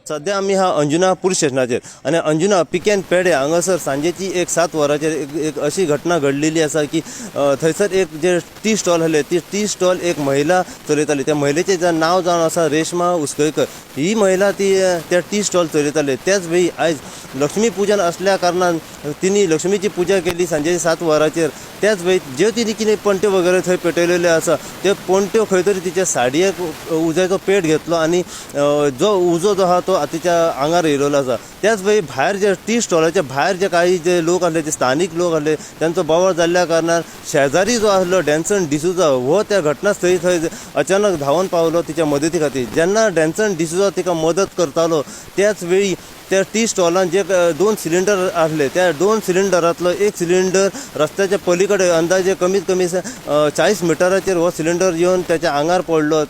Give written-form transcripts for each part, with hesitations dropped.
सध्या आमी हा अंजुना पुलीस स्टेशनाचेर आनी अंजुना पिकेन पेडे हांगासर सांजेची एक 7 वरांचेर एक अशी घटना घडलेली आसा की थंयसर एक जे टी स्टॉल आसले, ती टी स्टॉल एक महिला चलयताली. त्या महिलेचें जे नांव जावन आसा रेश्मा उसकयकर. ही महिला ती त्या टी स्टॉल चलयताली. त्याच वेळी आयज लक्ष्मी पूजन असल्या कारणान तिने लक्ष्मीची पुजा केली सांजे 7 वरांचेर. त्याच वेळी ज्यो तिने कितें पणट्यो वगैरे थंय पेटयलेल्यो आसा, त्यो पणट्यो खंय तरी तिच्या साडयेक उज्याचो पेट घेतलो आनी जो उजो जो आहा तो तिच्या आंगार येयलेलो आसा. त्याच वेळी भायर जे टी स्टॉलाच्या भायर जे काही जे लोक आसले, ते स्थानीक लोक आसले, तांचो बोवाळ जाल्ल्या कारणान शेजारी जो आसलो डॅन्सन डिसुजा हो त्या घटनास्थळी थंय अचानक धांवन पावलो तिच्या मदती खातीर. जेन्ना डॅन्सन डिसुजा तिका मदत करतालो, त्याच वेळी त्या टी स्टॉलान जे दोन सिलिंडर आसले, त्या दोन सिलिंडरांतलो एक सिलिंडर रस्त्याच्या पलीकडे अंदाजे कमीत कमी 40 मिटराचेर हो सिलिंडर येवन त्याच्या आंगार पडलो,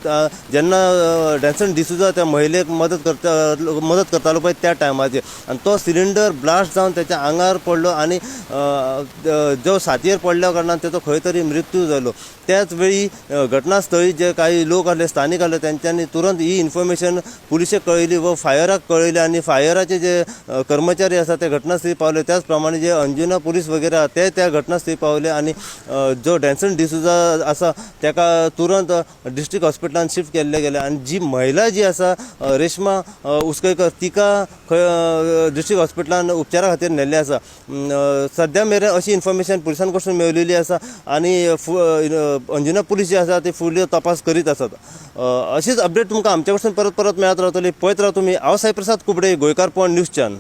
जेन्ना डॅन्सन डिसुजा त्या महिलेक मदत करतालो पळय त्या टायमाचेर आनी तो सिलिंडर ब्लास्ट जावन त्याच्या आंगार पडलो आनी जो सातयेर पडल्या कारणान तेचो खंय तरी मृत्यू जालो. त्याच वेळी घटनास्थळी जे काही लोक आसले, स्थानीक आसले, तेंच्यांनी तुरंत ही इन्फॉर्मेशन पुलिशेक कळयली व फायराक कळयली आनी फायराचे जे कर्मचारी आसा ते घटनास्थळी पावले. त्याच प्रमाणे जे अंजुना पुलीस वगैरे आहा ते त्या घटनास्थळी पावले आनी जो डॅन्सन डिसुजा आसा ताका तुरंत डिस्ट्रिक्ट हॉस्पिटलान शिफ्ट केल्ले गेले आनी जी महिला जी आसा रेश्मा उसकयकर, तिका खंय डिस्ट्रिक्ट हॉस्पिटलान उपचारा खातीर नेल्ले आसा. सद्या मेरेन अशी इन्फॉर्मेशन पुलिसां कडसून मेळलेली आसा आनी अंजुना पुलीस जे आसा ते फुडल्यो तपास करीत आसात. अशीच अपडेट तुमकां आमच्या कडसून परत परत मेळत रावतली. पळयत राव तुमी. हांव साई प्रसाद कुबडे, गोंयकारपण न्यूज चॅनल.